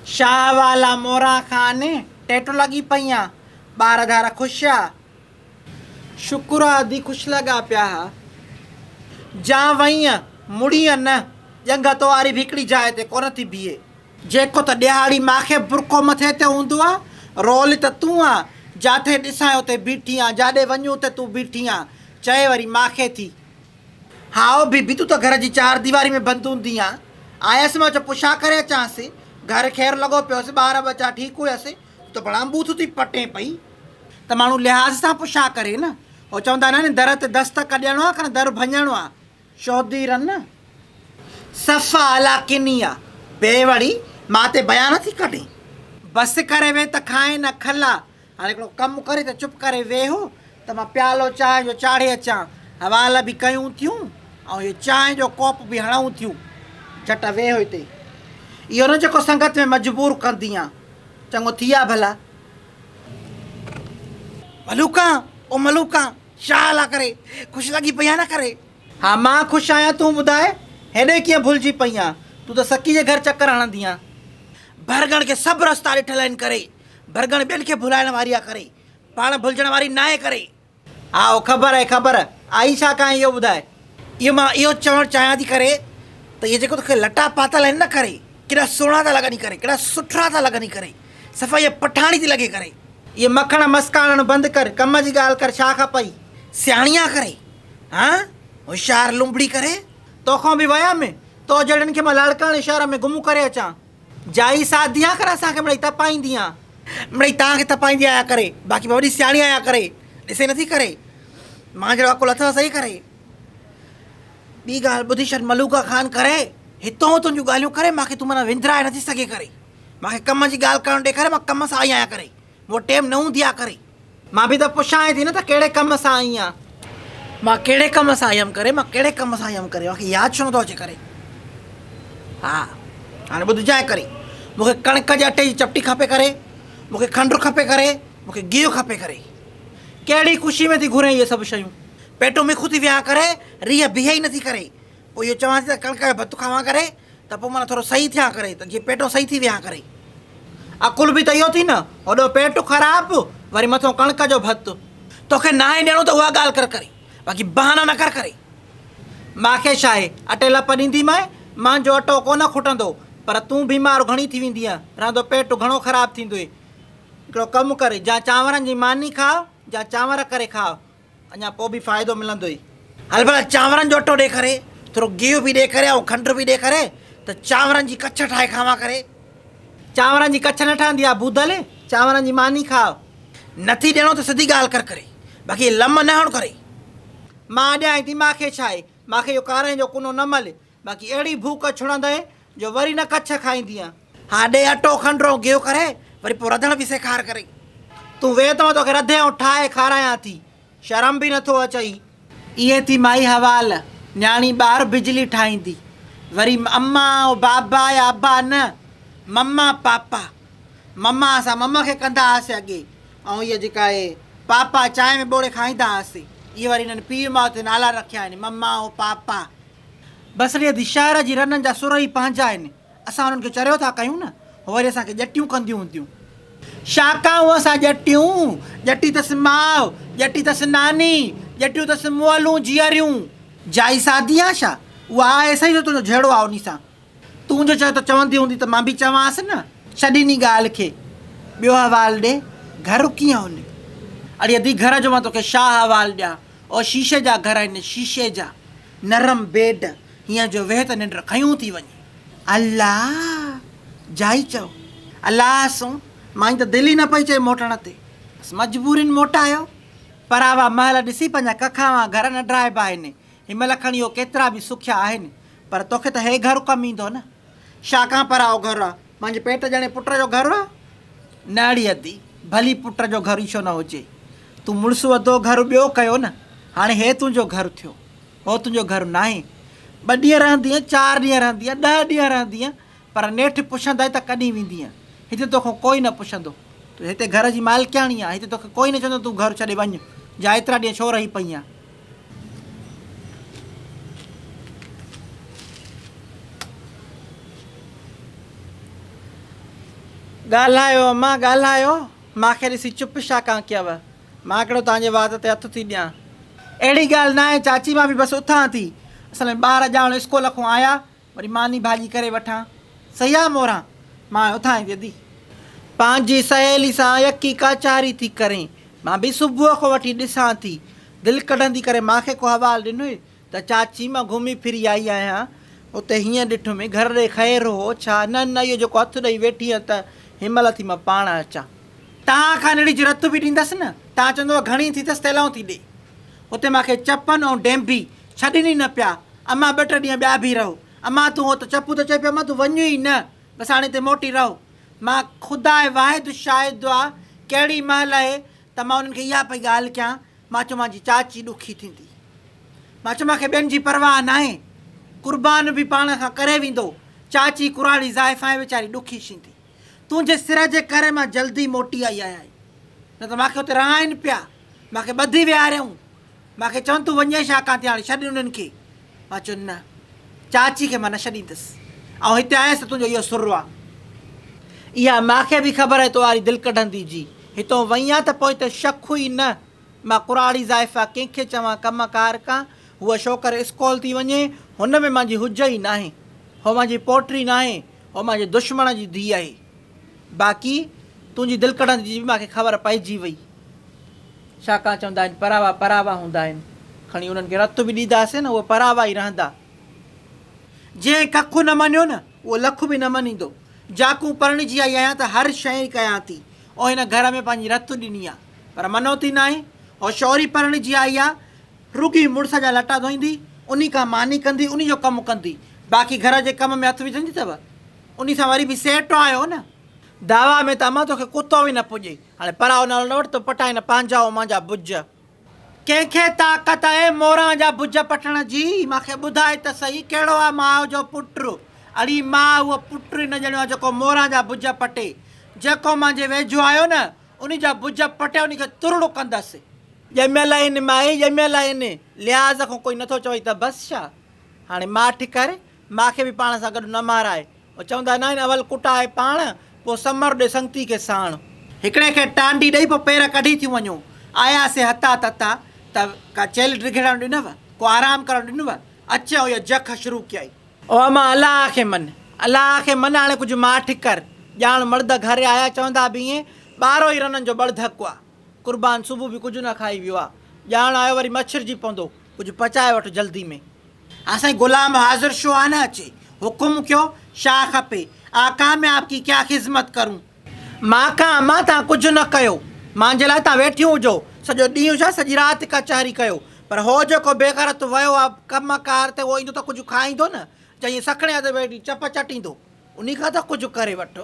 شاهه والا موران خان ٽيٽو لڳي پئي آن، ٻار ڌار خوش آ. شڪر آ ادي خوش لڳا پيا ها. جان وئينء مڙينء نه، ڄنگهه تو واري به هڪڙي جاء تي ڪونه ٿي بيهي. جيڪو ته ڏهاڙي ماکي برقعو مٿي تي هوندو آ، رول ته تون آن، جاٿي ڏسانء اتي بيٺي آن، جاڏي وڃون اتي تون بيٺي آن، چئي وري ماکي ٿي. هائو بي بي تون ته گهر جي چار ديواري ۾ بند هوندي آن. آيس مان چيو پڇا ڪري اچانس، گهر خير لڳو پيو هوس، ٻار ٻچا ٺيڪ هيس، تون ته بڻا ٻوٿ ٿي پٽين پئي. ته ماڻهو لحاظ سان پڇا ڪري نه. هو چوندا آهن نه در تي دستڪ ڏيڻو آ ڪنه در ڀڃڻو آ. شودي رن صفا الا ڪني آ. بي وڙي مان تي بيان ٿي ڪڍين. بس ڪري ويهه ته کائين نه کل آ. هاڻي هڪڙو ڪم ڪري ته چپ ڪري ويهه ته مان پيالو چانهه جو چاڙهي اچان. حوال به ڪيون ٿيون ۽ اهو چانهه جو ڪوپ به هڻئون ٿيون. جهٽ ويهه هتي. اهو نه جيڪو سنگت ۾ مجبور ڪندين آ. چڱو ٿي آ ڀلا. ملوڪان او ملوڪان شاهه الله ڪري خوش لڳي پئي آهين نه ڪري. ها مان خوش آهيان تون ٻڌاء هيڏي ڪيئن ڀلجي پئي آن تون ته سڪي جي گهر چڪر هڻندي آن. ڀرڳڻ کي سڀ رستا ڏٺل آهن ڪري ڀرڳڻ ٻين کي ڀلائڻ واري آ ڪري پاڻ ڀلجڻ واري ناهي ڪري. ها خبر آهي خبر آئي ڇا ڪانهي اهو ٻڌاء. اهو مان اهو چوڻ چاهيان ٿي ڪري ته اهي جيڪو توکي لٽا پاتل آهن نه ڪري ڪيڏا سهڻا ٿا لڳن ڪري ڪيڏا سٺرا ٿا لڳن ڪري صفا اها پٺاڻي ٿي لڳي ڪري. اهي مکڻ مسڪا هڻڻ بند ڪر ڪم جي ڳالهه ڪر ڇا کپئي. سياڻي آ ڪري ها هوشيار لنبڙي ڪري. توکان به ويم تو جهڙن کي مان لاڙڪاڻي شهر ۾ گم ڪري اچان. جائي سادي آ ڪري اسان کي مڙئي تپائيندي آ. مڙئي توهان کي تپائيندي آهيان ڪري باقي مان وڏي سياڻي آهيان ڪري ڏسين نٿي ڪري مان جهڙو عقل اٿو صحيح ڪري. ٻي ڳالهه ٻڌي ڇڏ ملوڪا خان ڪري هتون هتون جون ڳالهيون ڪري مان کي تون معنيٰ وندرائي نٿي سگهين ڪري مان کي ڪم جي ڳالهه ڪرڻ ڏي ڪري مان ڪم سان آئي آهيان ڪري مون وٽ ٽيم نه هوندي آ ڪري. مان به ته پڇانء ٿي نه ته ڪهڙي ڪم سان آئي آن. مان ڪهڙي ڪم سان آئي هيم ڪري، مان ڪهڙي ڪم سان آئي هيم ڪري، مان کي ياد ڇو نٿو اچي ڪري. ها هاڻي ٻڌجانء ڪري، مون کي ڪڻڪ جي اٽي جي چپٽي کپي ڪري، مون کي کنڊ کپي ڪري، مون کي گيهه کپي ڪري. ڪهڙي خوشي ۾ ٿي گهرين اهي سڀ شيون. پيٽو مکو ٿي ويهان ڪري، ريهه بيهي ئي نٿي ڪري. پوء اهو چوان ٿي ته ڪڻڪ جو ڀت کاوان ڪري ته پوء معنيٰ ٿورو صحيح ٿيان ڪري ته جيئن پيٽو صحيح ٿي ويهان ڪري. عقل به ته اهو ٿي نه، هوڏو پيٽ خراب وري مٿو ڪڻڪ جو ڀت. توکي ناهي ڏيڻو ته اها ڳالهه ڪر ڪري، باقي بهانا نه ڪر ڪري. ماکي ڇاهي، اٽي لپ ڏينديمانء، مانجو اٽو ڪونه کٽندو، پر تون بيمار گهڻي ٿي ويندينء، رهندو پيٽ گهڻو خراب ٿيندوئي. هڪڙو ڪم ڪر، جا چانورن جي ماني کاء، جا چانور ڪري کاء، اڃا پوء به فائدو ملندوئي. هل ڀلا چانورن جو اٽو ڏي ڪري، ٿورو گيهه به ڏي ڪري ۽ کنڊ به ڏي ڪري ته چانورن جي ڪڇ ٺاهي کاوان ڪري. چانورن جي ڪڇ نه ٺهندي آ بودل، چانورن جي ماني کاء. نٿي ڏيڻو ته سڌي ڳالهه ڪر ڪري، باقي لم نه هڻ ڪري. مان ڏيانء ٿي ماکي ڇاهي، ماکي اهو ڪارنهن جو ڪنو نه مل، باقي اهڙي ڀوڪ ڇڙندئي جو وري نه ڪڇ کائيندينء. ها ڏي اٽو کنڊ ۽ گيهه ڪري، وري پوء رڌڻ به سيکار ڪري. تون ويهه ته مان توکي رڌي ۽ ٺاهي کارايان ٿي. شرم به نٿو اچئي. ائين ٿي مائي حوال، نياڻي ٻار بجلي ٺاهيندي. وري اما ۽ بابا يا ابا نه، مما پاپا. مما اسان مم کي ڪندا هئاسين اڳي ۽ هيء جيڪا آهي پاپا چانهه ۾ ٻوڙي کائيندا هئاسين. اهي وري هنن پيء ماء تي نالا رکيا آهن، مما ۽ پاپا. بس ڙي ادي شهر جي رنن جا سر ئي پنهنجا آهن. اسان انهن کي چريو ٿا ڪيون نه، هو وري اسان کي ڄٽيون ڪنديون هونديون. شاڪائون اسان ڄٽيون، ڄٽي ٿس ماء، ڄٽي ٿس ناني، ڄٽيون ٿس مئلون جيئريون. جائي سادي آ ڇا؟ اها آهي سهي جو تنهنجو جهيڙو آ انهي سان. تون جو چئه ته چوندي هوندي ته مان به چوانس نه. ڇڏ انهي ڳالهه کي، ٻيو حوال ڏي، گهر ڪيئن هن؟ اڙي ادي گهر جو مان توکي ڇا حوال ڏيان، او شيشي جا گهر آهن، شيشي جا. نرم بيڊ، هينئن جو ويهه ته ننڊ کنيون ٿي وڃي. الله! جائي چئو. الله سون، مائين ته دل ئي نه پئي چئي موٽڻ تي. بس مجبورين موٽايو. پراوا محل ڏسي پنهنجا ڪکاوان گهر نه ڊاهبا آهن. هن مهل کڻي اهو ڪيترا به سکيا آهن، پر توکي ته هي گهر ڪم ايندو نه. شا ڪان پرائو گهر آ؟ مانجي پيٽ ڄڻي پٽ جو گهر آ؟ نه اڙي ادي، ڀلي پٽ جو گهر ئي ڇو نه هجي. تون مڙس وڌو گهر ٻيو ڪيو نه. هاڻي هي تنهنجو گهر ٿيو. هو تنهنجو گهر ناهي. ٻه ڏينهن رهندينء، چار ڏينهن رهندينء، ڏهه ڏينهن رهندينء، پر نيٺ پڇندائين ته ڪڏهن ويندينء. هتي توکان ڪوئي نه پڇندو. تون هتي گهر جي مالڪياڻي آن، هتي توکي ڪوئي نه چوندو تون گهر ڇڏي وڃ، جا ايترا ڏينهن ڇو رهي پئي آن. ڳالهايو امان ڳالهايو، مان کي ڏسي چپ ڇا ڪان ڪيو؟ مان ڪهڙو توهان جي وات تي هٿ ٿي ڏيان. اهڙي ڳالهه ناهي چاچي مان به بس اٿان ٿي. اصل ۾ ٻار ڄاڻ اسڪول کان آيا وري ماني ڀاڄي ڪري وٺان. صحيح آ موران، مان اٿان ٿي ادي. پنهنجي سهيلي سان يڪي ڪچهري ٿي ڪرين. مان به صبح کان وٺي ڏسان ٿي. دل ڪڍندي ڪري مان کي ڪو حوال ڏنوئي ته چاچي مان گهمي ڦري آئي آهيان. اتي هيئن ڏٺم گهر ڏي خير هو ڇا؟ نه نه اهو جيڪو هٿ ڏئي ويٺي هئين ته هنمهل ٿي مان پاڻ اچان. توهان کان نڙي جي رت به ڏيندس نه توهان چوندؤ گهڻي ٿي اٿس تيلائون ٿي ڏي. اتي مان کي چپن ۽ ڊينڀي ڇڏين ئي نه پيا. امان ٻه ٽي ڏينهن ٻيا به رهو. امان تون هو ته چپو ته چئي پيو امان تون وڃ ئي نه بس هاڻي هتي موٽي رهو. مان خداء واحد شاهد آ ڪهڙي مهل اهي ته مان انهن کي اها پئي ڳالهه ڪيان مان چيو مانجي چاچي ڏکي ٿيندي. مان چيو مانکي ٻين جي پرواهه ناهي. قربان به پاڻ کان ڪري ويندو. چاچي ڪراڙي زائفان ويچاري ڏکي شيندي. تنهنجي سر جي ڪري مان جلدي موٽي آئي آهيان. نه ته مانکي اتي رهائين پيا. مانکي ٻڌي ويهاريائون. مانکي چون تون وڃين ڇا ڪان ٿي هاڻي ڇڏ انهن کي. مان چيو نه چاچي کي مان نه ڇڏيندس. آئون هتي آيس ته تنهنجو اهو سر آ. اها مانکي به خبر آهي تو واري دل ڪڍندي جي هتون وئين آ ته پوء ته شڪ ئي نه. مان ڪراڙي زائفا ڪنهن کي چوان ڪم ڪار ڪان. هوء شوڪر اسڪول ٿي وڃي. هن ۾ مانجي حج ئي ناهي. هوء مانجي پوٽري ناهي. هوء مانجي دشمڻ جي ڌيء آهي. باقي تنهنجي دل ڪڍندي جي به مانکي خبر پئجي وئي. ڇاڪاڻ چوندا آهن پراوا پراوا هوندا آهن. کڻي انهن کي رت به ڏينداسين نه اهي پراوا ئي رهندا. جنهن ڪک نه مڃيو نه اهو لک به نه مڃيندو. جاڪون پرڻجي آئي آهيان ته هر شيء ڪيان ٿي. او هن گهر ۾ پنهنجي رت ڏني آ. پر منوتي ناهي. او شوري پرڻجي آئي آ. رڳي مڙس جا لٽا ڌوئيندي، انهي کان ماني ڪندي، انهي جو ڪم ڪندي. باقي گهر جي ڪم ۾ هٿ وجهندي اٿو. انهي سان وري به سيٽ آيو نه. دعويٰ ۾ ته امان توکي ڪتو به نه پڄي. هاڻي پرائو نالو نه وٺ ته پٽائين نه پنهنجا ۽ مانجا بج. ڪنهن کي طاقت آهي موران جا بج پٽڻ جي؟ مان کي ٻڌاء ته سهي ڪهڙو آهي ماء جو پٽ؟ اڙي ماء اهو پٽ ئي نه ڄڻيو آهي جيڪو موران جا بج پٽي. جيڪو مانجي ويجهو آيو نه انهي جا بج پٽي انهي کي ترڙ ڪندس. ڄميل آهن مائي ڄميل آهن. لحاظ کان ڪوئي نٿو چوئي ته بس ڇا؟ هاڻي ماٺ ڪر، مان کي به پاڻ سان گڏ نه مارائي. هو چوندا ناهن اول ڪٽاء پاڻ، پوء سمر ڏي سنگتي کي ساڻ. هڪڙي کي ٽانڊي ڏئي پوء پير ڪڍي ٿيون وڃو. آيا سي هتا تتا ته ڪا چيلهه ڊگهيڙڻ ڏنو، ڪو آرام ڪرڻ ڏنو، اچي ۽ اها جک شروع ڪيائين. او امان الله کي مڃ، الله کي مڃ هاڻي ڪجهه ماٺ ڪر. ڄاڻ مڙد گهر آيا چوندا به ائين، ٻارهو ئي رنن جو ٻڙڌڪ آ. قربان صبح به ڪجهه نه کائي ويو آ. ڄاڻ آيو وري مڇرجي پوندو. ڪجهه پچائي وٺ جلدي ۾. ها سائين غلام حاضر شو آ نه اچي. حڪم ڪيو شا کپي. آقا مين آپ ڪي ڪيا خذمت ڪرون. مان کان امان تان ڪجهه نه ڪيو. مانجي لاء تان ويٺيون هجو. سڄو ڏينهن ڇا سڄي رات ڪچهري ڪيو. پر هو جيڪو بيغيرت ويو آ ڪم ڪار تي اهو ايندو ته ڪجهه کائيندو نه. چئين سکڻي هٿ ويٺي چپ چٽيندو. انهي کان ته ڪجهه ڪري وٺ.